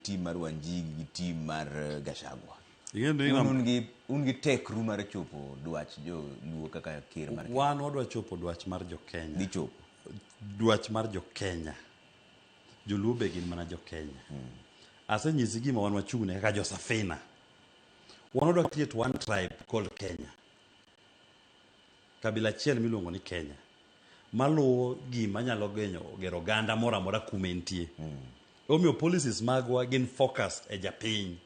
Team mar Wanjigi gi team mar Gachagua. Ing'e ni Un un gi un gi tekru mar chopo dwach joluo kaka ker mar Kenya. Wan wadwa chopo dwach mar jo Kenya. Dhi chopo. Dwach mar jo Kenya. Joluo be gin mana jo Kenya. Asenyisi gima wan wachung'ne kaka jo Safina. Wan wadwa create one tribe called Kenya. Kabila achiel miluongo ni Kenya. Maluwo gima nyalo genyo gero oganda moro amora kuma entie. Omiyo policies magwa gin focused e japiny.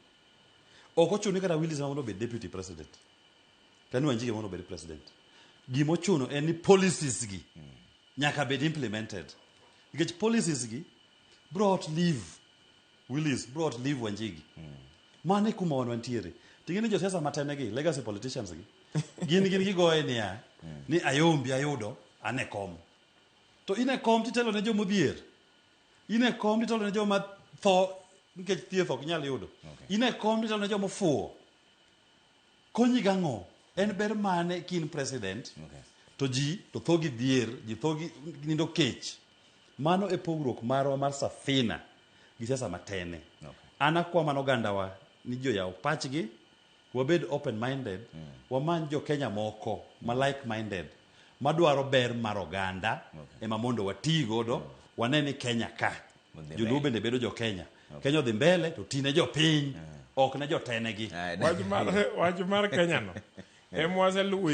Ok ochuno ni kata Willis mondo obed deputy president. Kani Wanjigi mondo obed president. Gima ochuno en ni policies gi nyaka bed implemented. Nikech policies gi bro outlive Willis, bro outlive Wanjigi. Mano e kuma wan wantiere. Ting'e ni josiasa matene gi, legacy politicians gi, gin gin gigoye niya, ni ayombi ayudo, an e kom. To in e kom titelo ne jomodhier. In e kom titelo ne joma tho nikech thieth ok nyal yudo. In e kom titelo ne joma ofuwo. Konyi gang'o? En ber mane kin president to ji to tho gi dhier, ji tho gi nindo kech. Mano e pogruok marwa mar Safina gi siasa matene. An akwa mana ogandawa ni ji oyaw pachgi, wabed open minded, wamany jo Kenya moko ma like minded madwaro ber mar oganda ema mondo wati godo wane ni Kenya ka Odhi joluo mbele. bende bedo jo Kenya. Kenya odhi mbele to ti ne jopiny ok ne jotenegi. Ah, Wach mar, wach mar Kenya no ema waseluwo.